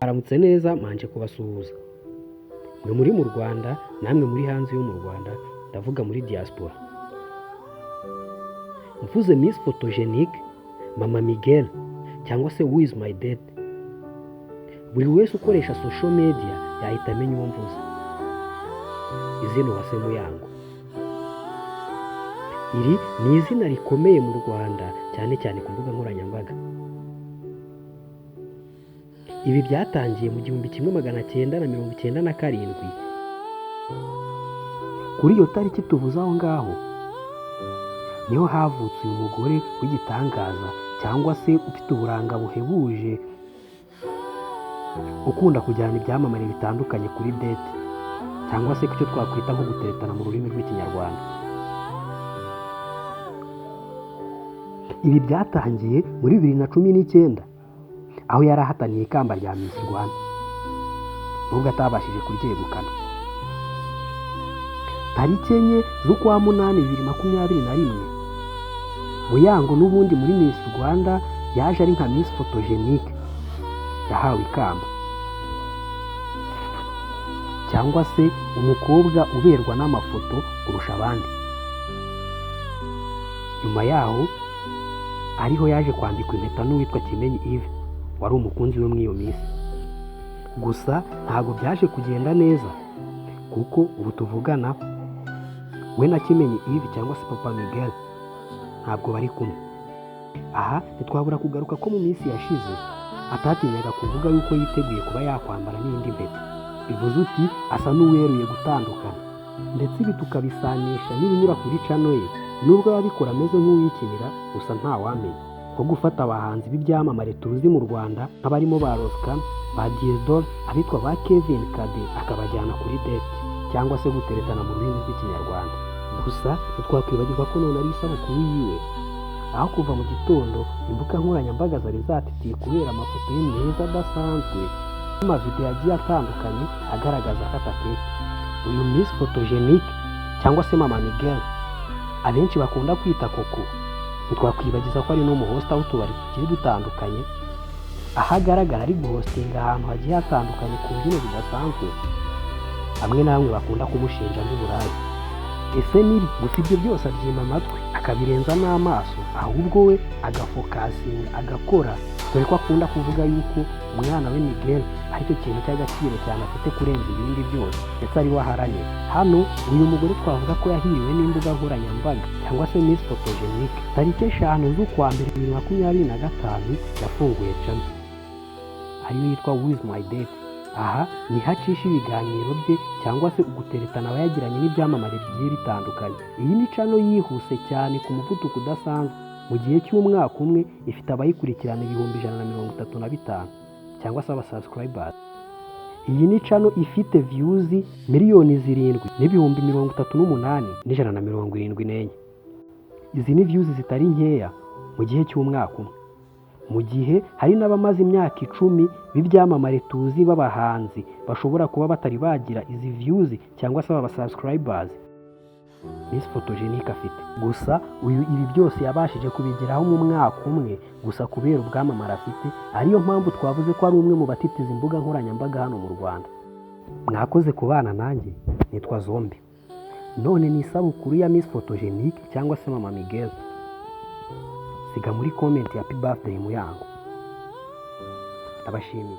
Mwaramutse neza, manje kubasuhuza. Mwe muri mu Rwanda namwe muri hanze yo mu Rwanda, ndavuga muri diaspora. Mvuze Miss Photogenic, Mama Miguel cyangwa se Who is my dad, buri wese ukoresha social media yahita amenya uwo mvuze. Izina Uwase Muyango. Iri ni izina rikomeye mu Rwanda, cyane cyane ku mbuga nkoranyambaga. Ibi byatangiye mu 1997. Kuri iyo tariki tuvuze aho ngaho niho havutse uyu mugore w'igitangaza, cyangwa se ufite uburanga buhebuje, ukunda kujyana ibyamamare bitandukanye kuri date, cyangwa se icyo twakwita nko guteretana mu rurimi rw'Ikinyarwanda. Ibi byatangiye muri 2019, aho yari ahataniye ikamba rya Miss Rwanda, nubwo atabashije kuryegukana. Tariki 4 z'ukwa munani 2021, Muyango n'ubundi muri Miss Rwanda yaje ari nka Miss Photogenic, yahawe ikamba, cyangwa se umukobwa uberwa n'amafoto kurusha abandi. Nyuma yaho ariho yaje kwambikwa impeta n'uwitwa Kimenyi Yves, wari umukunzi we muri iyo minsi. Gusa ntabwo byaje kugenda neza, kuko ubu tuvugana we na Kimenyi Yves cyangwa se Papa Miguel ntabwo bari kumwe. Aha ntitwabura kugaruka ko mu minsi yashize atatinyaga kuvuga yuko yiteguye kuba yakwambara n'indi mpeta. Bivuze uti asa n'uweruye gutandukana, ndetse ibi tukabisanisha n'ibinyura kuri channel ye, nubwo ababikora ameze nk'uwikinira, gusa ntawamenya. Nko gufata abahanzi b'ibyamamare tuzi mu Rwanda nk'abarimo ba Roscan, ba Diezor, abitwa ba Kevin Kade, akabajyana kuri date cyangwa se guteretana mu rurimi rw'Ikinyarwanda. Gusa ntitwakwibagirwa ko none ari isabukuru yiwe, aho kuva mu gitondo imbuga nkoranyambaga zari zatitiye kubera amafoto ye meza adasanzwe n'amavideo agiye atandukanye agaragaza akata keke. Uyu Miss Photogenic cyangwa se Mama Miguel abenshi bakunda kwita Koko, ntitwakwibagiza ko ari n'umuhosta w'utubari tugiye dutandukanye, aho agaragara ari guhostinga ahantu hagiye hatandukanye ku mbyino zidasanzwe, bamwe na bamwe bakunda kumushinja n'uburaya. Ese nibi? Gusa ibyo byose abyima amatwi akabirenza n'amaso, ahubwo we agafokasinga agakora, dore ko akunda kuvuga yuko umwana we Miguel aricyo kintu cy'agaciro cyane afite kurenza ibindi byose, ndetse ari we aharanira. Hano uyu mugore twavuga ko yahiriwe n'imbuga nkoranyambaga cyangwa se Miss Photogenic, tariki 5 z'ukwa mbere 2025 yafunguye channel ariyo yitwa Who is my date. Aha niho acisha ibiganiro bye cyangwa se uguteretana aba yagiranye n'ibyamamare bigiye bitandukanye. Iyi ni channel yihuse cyane ku muvuduko udasanzwe. Mu gihe cy'umwaka umwe ifite abayikurikirana 135,000 cyangwa se abasubscribers. Iyi ni channel ifite views 7,038,174. Izi ni views zitari nkeya mu gihe cy'umwaka umwe, mu gihe hari n'abamaze imyaka 10 b'ibyamamare tuzi b'abahanzi bashobora kuba batari bagira izi views cyangwa se aba subscribers Miss Photogenic afite. Gusa uyu ibi byose yabashije kubigeraho mu mwaka umwe gusa kubera ubwamamare afite, ariyo mpamvu twavuze ko ari umwe mu batitiza imbuga nkoranyambaga hano mu Rwanda. Mwakoze kubana nanjye, nitwa Zombi. None ni isabukuru ya Miss Photogenic cyangwa se Mama Miguel. Siga muri comment happy birthday Muyango. Ndabashimiye.